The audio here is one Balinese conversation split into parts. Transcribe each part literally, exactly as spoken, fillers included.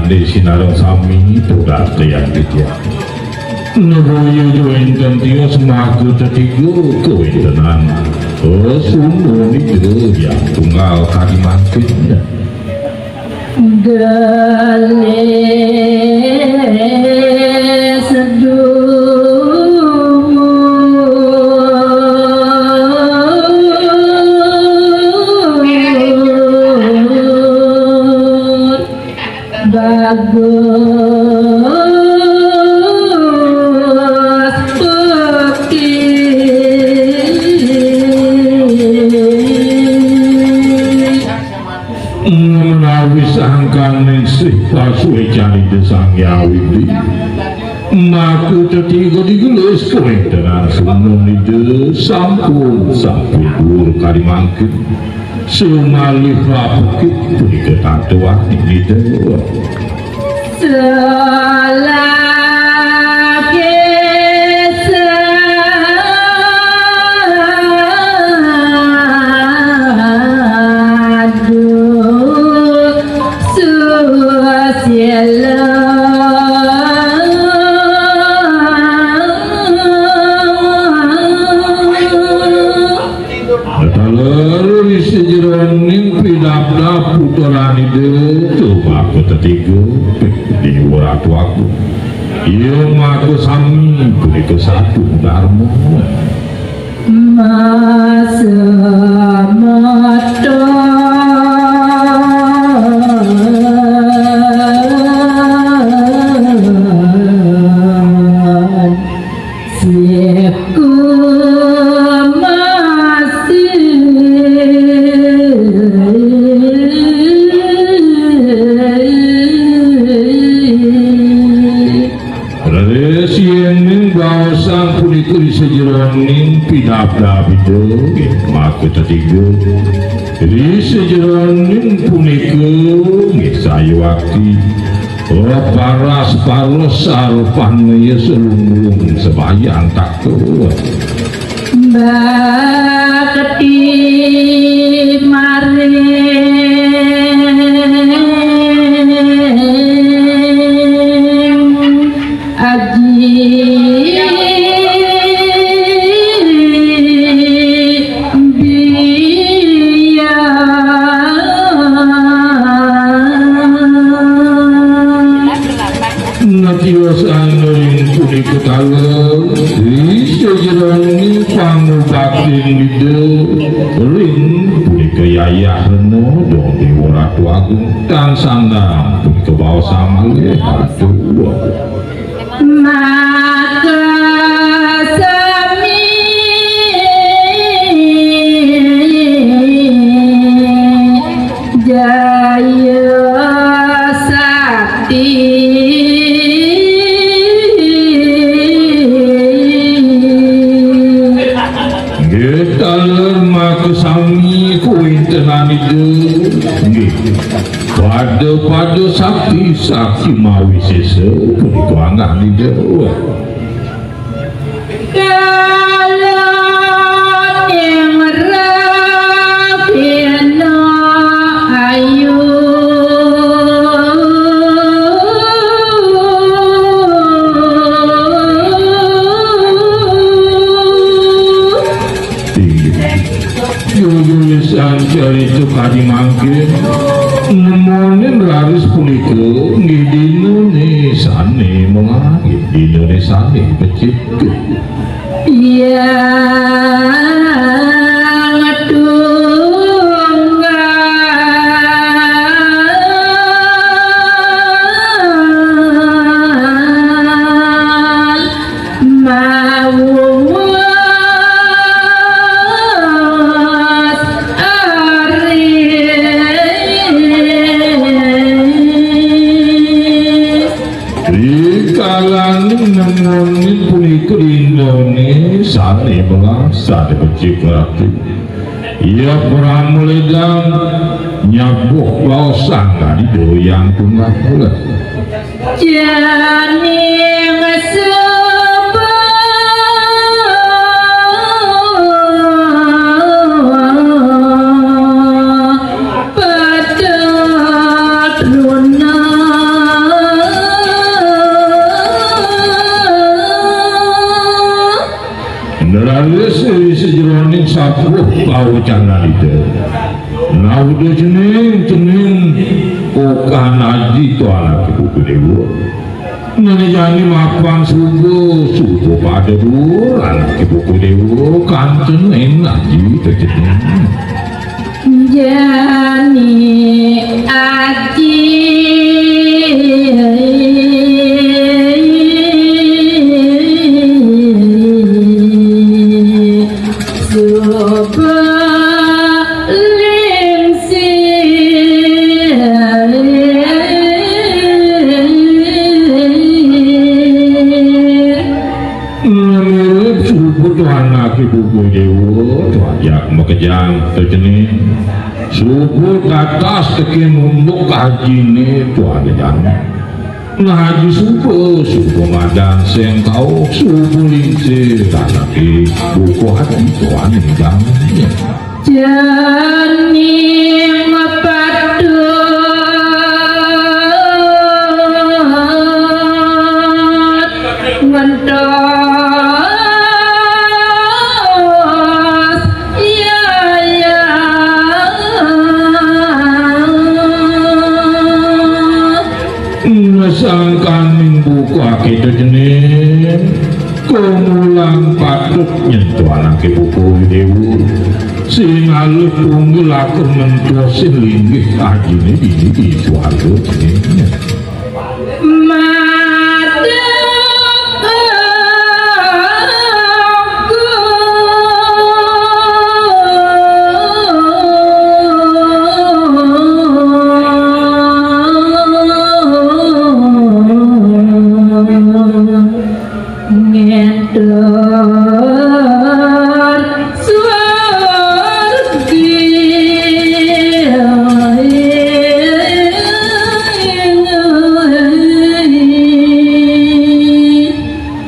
Di sinareng sami tudak tiyang titiang. Nggih, wénten tios maka tetiga kawéntenan. Sunda Nida Hyang Tunggal kadi mangkin. Gelis dumun bagus putih. Menawi sangkaning sih pasuécan Ida Sang Hyang Widhi, maka tetiga digelis kawéntenan sunda Ida sampun, sampun duur kadi mangkin. Sumalih papekit punika tantuaning Ida. Salakesa duh susila. Taler ri sajeroning pidabdab puteran Ida, tumaka tetiga, Déwa Ratu Agung. Iya maka sami punika satu darma. Masa mata Siku masih. Raris yéning baosang punika ri sajeroning pidabdab Ida, nggih, maka tetiga. Ri sajeroning punika, nggih, sayuwakti. Paras-paros sarpanaya selunglung sebayang takut. Bakti maring Aji Biang. Natiosan ring punika taler, ri sajeroning pangubaktin Ida, ring punika yayah rena dong Déwa Ratu Agung, tan sandang punika baosang malih, aduh. Maka sami jaya sakti. Nggih, taler makasami kawéntenan Ida. Nggih. Pada-pada sakti, sakti mawisésa punika angganing Ida. Kala ning rahina ayu. Inggih. Yuyusan carita kadi mangkin, nemonin raris punika nggih dinané sané melah, nggih dinané sané becik. Yang tunggal mawas ari. Rikalaning nemonin punika dinané sané melah sané becik ratu. Iya pramlédan nyabuh baosang Ida Hyang Tunggal. Janing suba patut runa. Jeroning sapuh pawecanan Ida. Nah, Ida cening, cening, kokan aji to anaké buka déwa. Nah, jani mapan suba, suba pada duur anaké buka déwa, kanten aji to cening. Jani aji suba lingsir. Mirib suba to anaké buka déwa, to ajak makejang to cening. Suba tatas tekén unduk ajiné to ada jani. Nah, aji suba, suba madan sing kauh, suba lingsir anaké buka aji to ané jani. Jani patut ngentos, ya, ya. Sangkaning buka kéto cening, kumulang patut nyentuh anaké buka déwa. Sing alih tunggil aku ngentos sing linggih ajiné dini di suarga cening. Madep aku ngentur suarga.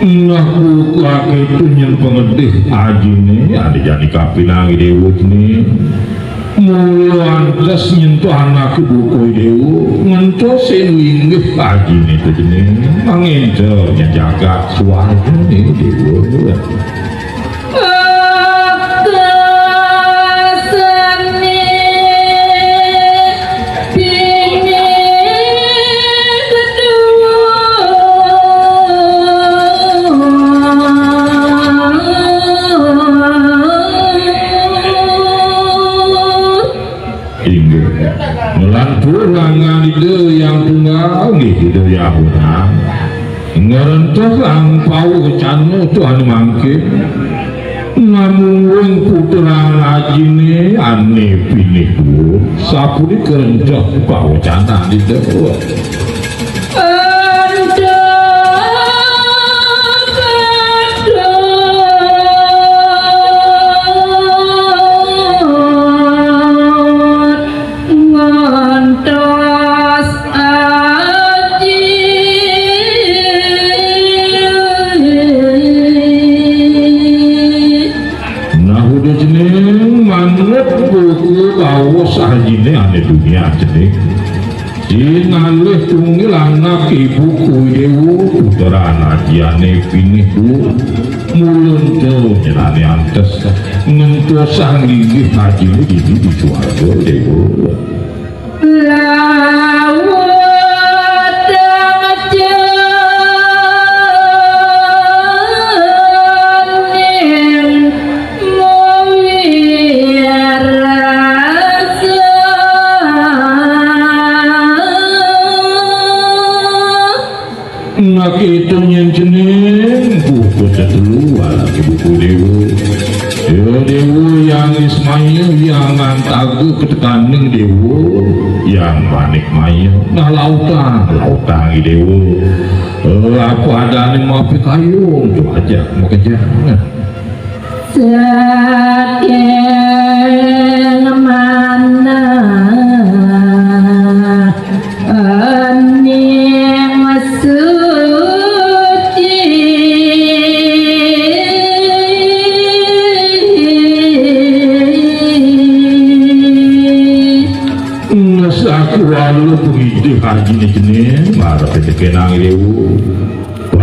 Nah, buka kéto nyén pangedih ajiné, ané jani kapinang déwa cening. Mula antes nyentuh anaké buka déwa, ngentos sing linggih ajiné to cening, mangénter nyén jagat suargané déwa. Akasane bini kedua. Inggih. Nglantur langan Ida Hyang Tunggal, nggih, Ida Hyang Bonang. Ngrentoh lang pawecana tuhan mangkin. Namung wong putra rajine ane pinih duur, sapunika rentoh pawecanan Ida. Ento Gatot ngantos aji. Nah, udah cening manut buku bawa sahajine ane dunia cening. Sinalih tunggil anak ibu Kuwi Dewa, putra anajane pinih duur. Mulun to nyenane antes, ngentos sang linggih ajine dini di suarga, Dewa. Lawat mawi rasa. Nakita nyen cening buku tetelu alaki buku dewa. Ya dewa yang ismaya yang ngantaga ketekaning dewa yang manik maya. Nah lautang, lautang i dewa. Eh, apa adane mapi kayung tu aja makejang. Saking manah ening suci. Ngesak walu pengidih ajine jening, marep tekenang dewa.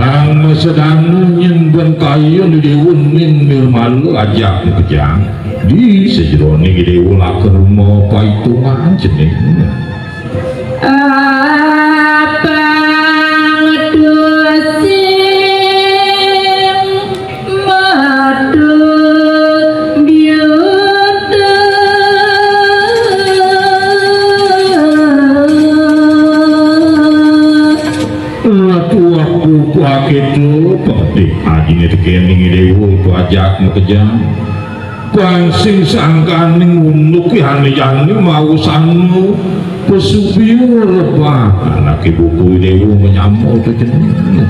Sang masedana nyén ban kayun Déwa ning nirmala ajak makejang. Di sajeroning Déwa lakerma paitungan cening. Apang tusing matut biuta. Ratu aku kuakéto, peketih ajiné tekéning Déwa pajak makejang. Pang sing sangkaning unduk yane-yane maosana pasubia rebah anake buku Déwa manyama to jeneng.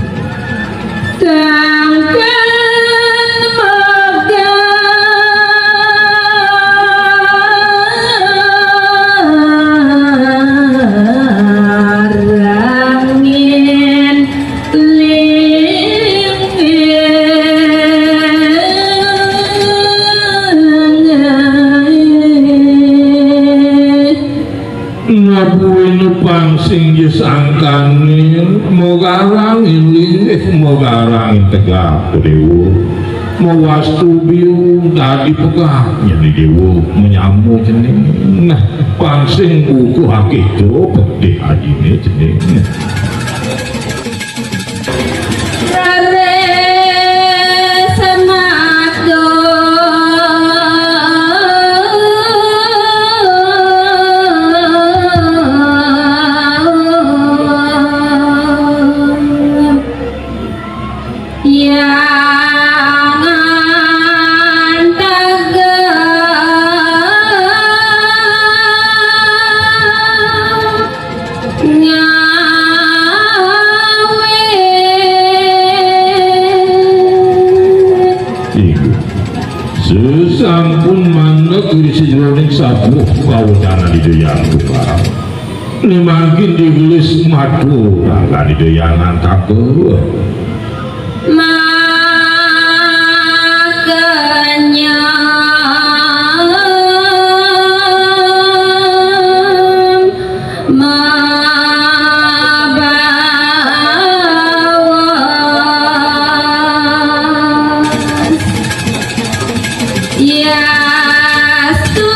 Sangkan megarangin linggih. Ngabuin pang sing jesangkane, mogarang linggih, mogarang tegak Déwa. Mawastu biu dadi pegah nyeni Déwa menyama cening. Nah, pang sing buku akeh to pedih ajine cening. Rare semado. Yang antaga ngawi. Inggih. Sesampun mandeg ri sajeroning sabuh kawedanan Ida Hyang Tunggal. Limangkin digelis matur ragan Ida Hyang Antaka. Makanya mabawa Yastu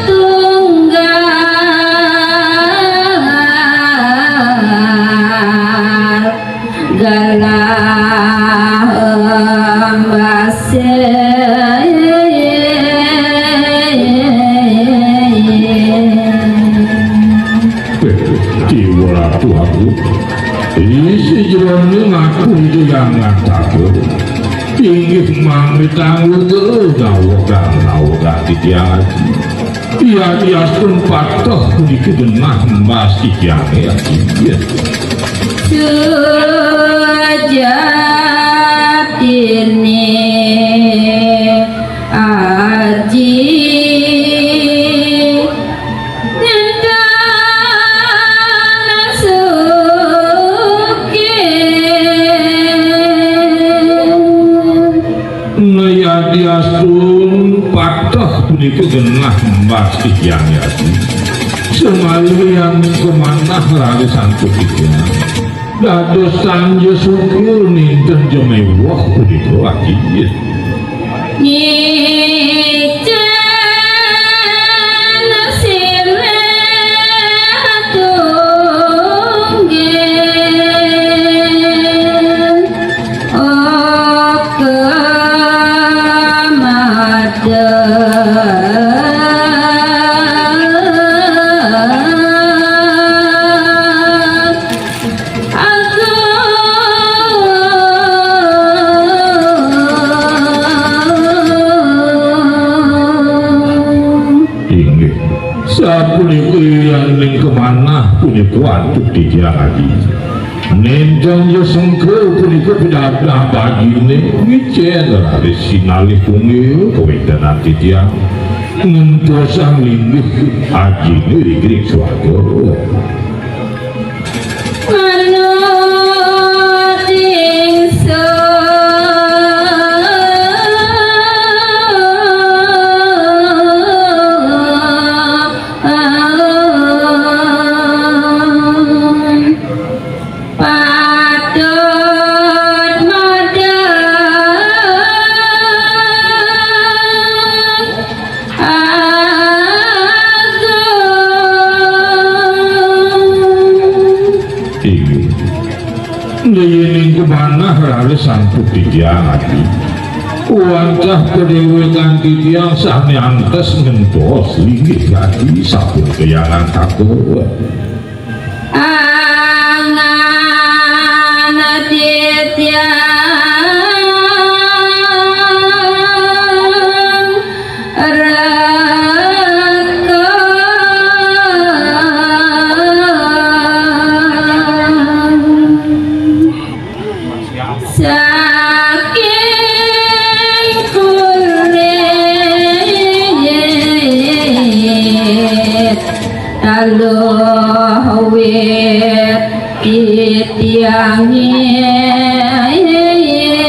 tunggal galah embase. Déwa Ratu Agung. Isi jroning aku Ida Hyang Antaka. Inggih mamitang lega dawuh dawuh titiang aji. Yadiastun pateh puniki genah mas titiange aji. Sujatine aji. Nentang sugih. Yadiastun pateh punika genah mbas titiang yadi. Semalian kemanah raga santuk titiang. Dados sanja sugih ninten jemewah punika aji. Ngicen silih tunggil. Oka madeg. Agung. Inggih. Sapunika yaning kemanah punika antuk titiang adi. Nenten ya sengke punika pidadah bajine ngicen raris sinalih tunggil kawentenan titiang. Ngentosang linggih ajine ring swarga. Manut ingsun. Santuk titiang adi. Wantah padéwékan titiang sané antes ngentos linggih adi sampun kayangan katur. Angan titiang raka. Saking kulit taluh wit titiangé. Inggih.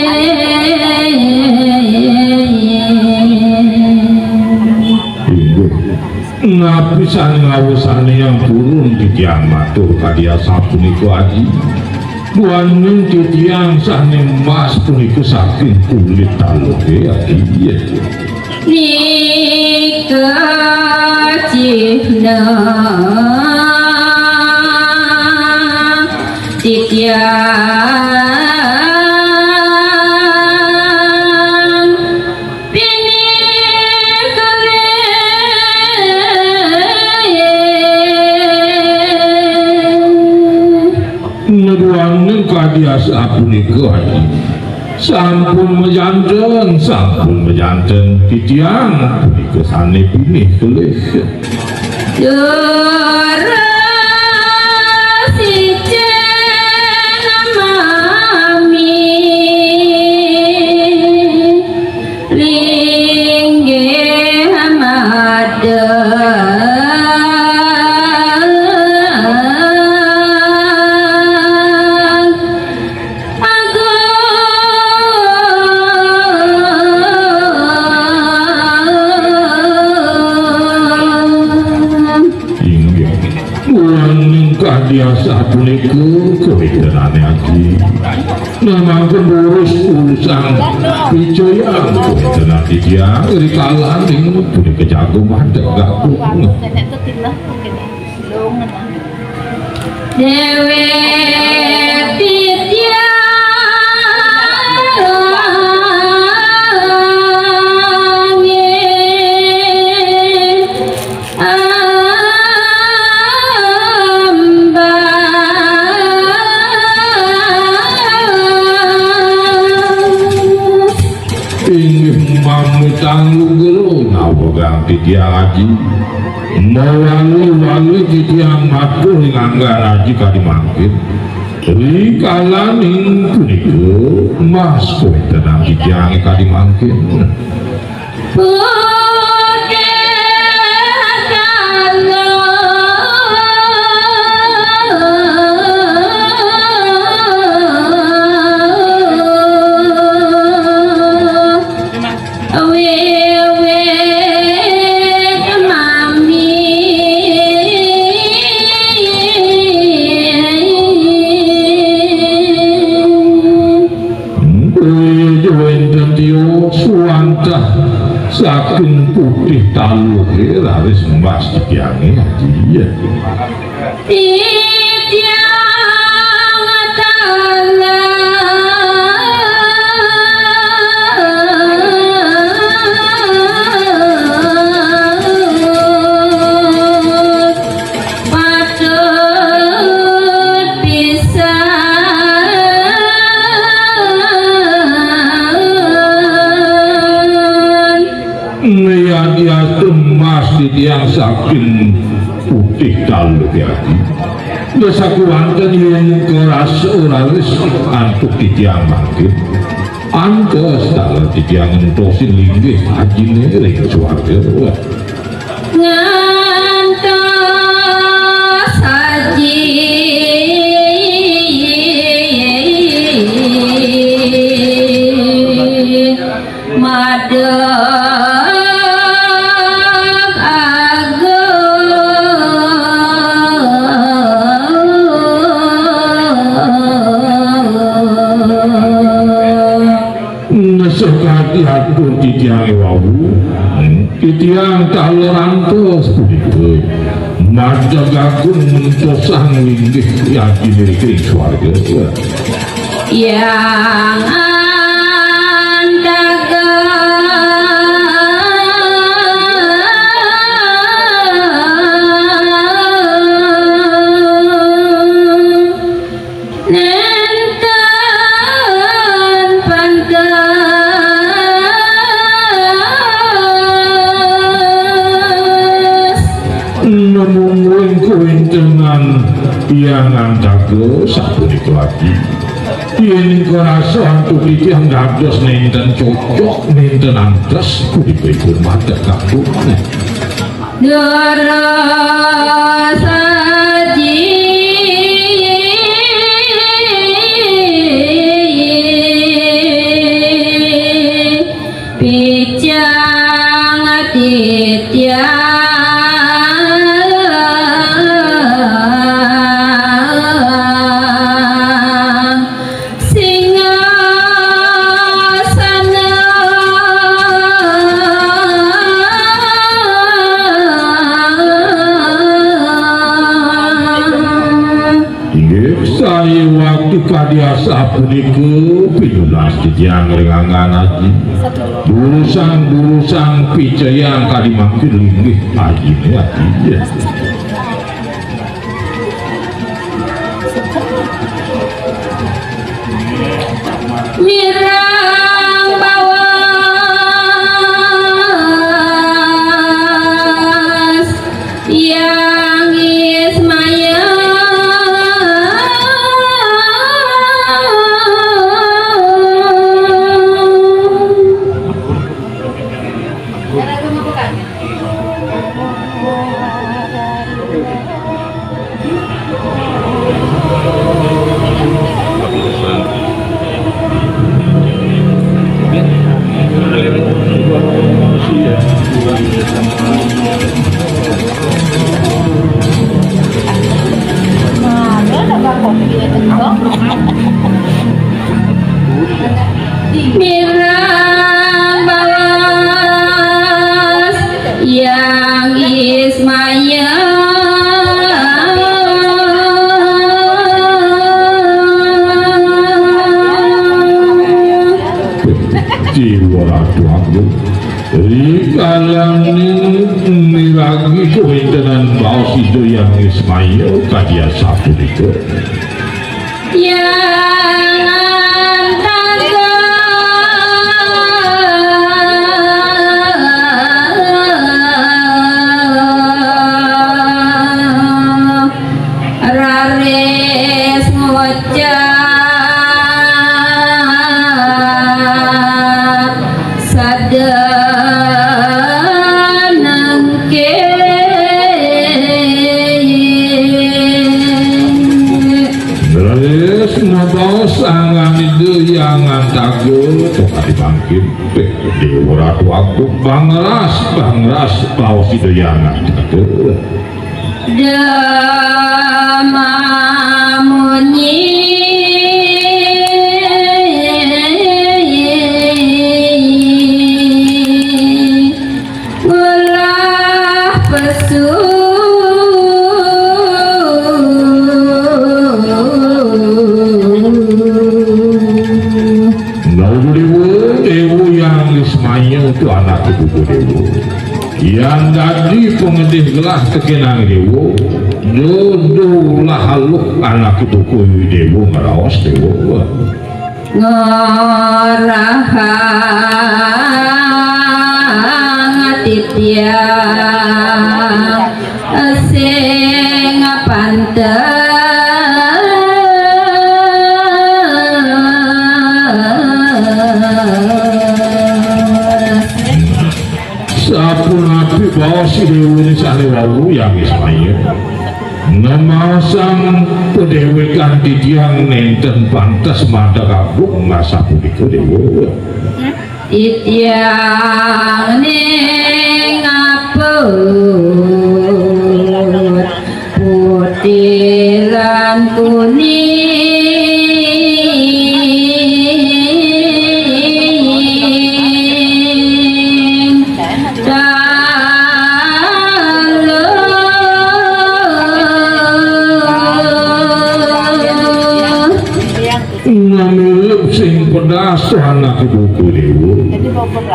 Napi sané ngawusanayang purun titiang matur kadi asapunika, Aji? Duaning titiang sané mas punika saking kulit taluhé, Aji. Nika cihna titiang pinih kalih. Naduaning kadi asapunika, Aji. Sampun majanten, sampun majanten, titiang punika sané pinih kelih. Durus icén mami linggih madeg. Agung. Inggih. Mulaning kadi asapunika kawéntenané, Aji. Nah, mangkin durus urusan picayang kawéntenan titiang rikalaning punika jago madeg gagung. Déwék titiangé ambas. Inggih mamitang lugra nawegang titiang, Aji. Mawali-wali titiang matur ring anggan Aji kadi mangkin. Rikalaning punika, mas kawéntenan titiangé kadi mangkin. Putih taluh. Wiwit mami. Wénten tios wantah saking putih taluhé raris mas titiangé, Aji. Titiang taluh patut pisan. Yadiastun mas titiang saking putih taluh, Aji. Ya sakéwanten yén karasa raris antuk titiang mangkin. Antos taler titiang ngentosin linggih Ajiné ring swarga. Ngantos Aji madeg agung. Nesu kadi atur titiangé wau, titiang taler antos punika. Madeg agung mentosang linggih Ajiné ring swarga. Yang antaga nenten pantes. Namungguing kawéntenan Hyang Antaga sapunika adi. Yén karasa antuk titiang dados nénten cocok, nénten antes, punika ipun madeg kakung. Durus aji picang titiang singasana. Inggih, sayawi kadi asapunika pinunas titiang ring anggan aji. Durusang-durusang picayang kadi mangkin linggih ajiné adi. Mireng baos Hyang Ismaya. Mireng baos Hyang Ismaya. Déwa Ratu Agung, rikalaning miragi kawéntenan baos Ida Hyang Ismaya kadi asapunika. Yang antaga raris ngucap sadanengke. Leres mabaos anggan Ida Hyang Antaga, to kadi mangkin, Déwa Ratu Agung, bangras, bangras baos Ida Hyang Antaga. Damamunyi ulah pesu. Nah, Déwa, Déwa Hyang Ismaya tu anak ibu Déwa. Yang dadi pangedih gelah tekenang Déwa, dodo ulah aluh anak ibu Déwa ngraos Déwa. Ngorahang titiang sing pantes. Sapunapi baos Déwa sané wau, Hyang Ismaya? Nemaosang padéwékan titiang nénten pantes madeg agung, asapunika Déwa. Titiang ning aput putih lan kuning. Dalu. Nami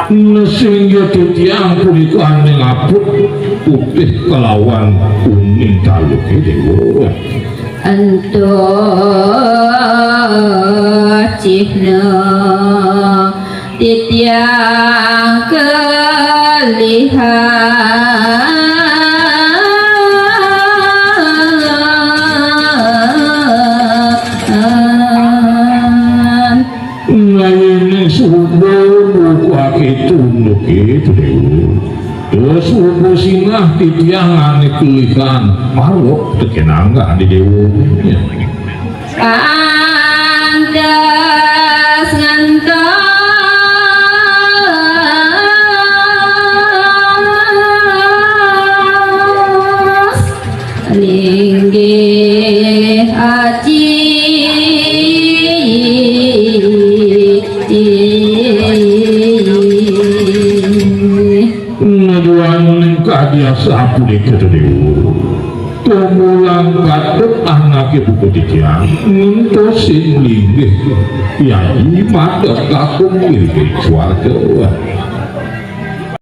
Singgih titiang punika ane ngaput putih kelawan kuning taluke, Dewa. Ento cihna titiang kelihan. Nayene suba buka ketunduke, Dewa. Terus suba sinah titiang ane kelihan, marep tekenang ane, Dewa. Pantes ngentos linggih aji. Naduan kadi asapunika, Dewa. Tumulang patut anake buka titiang ngentosin linggih Hyai madeg kakung ing swarga.